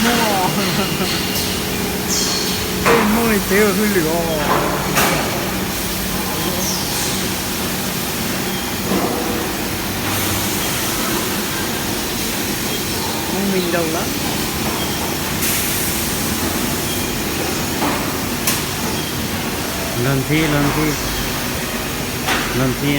Muaj, tej muaj li tsev hwj lwm os. Muaj me ntau lawm. Los ntxhi, los ntxhi, los ntxhi.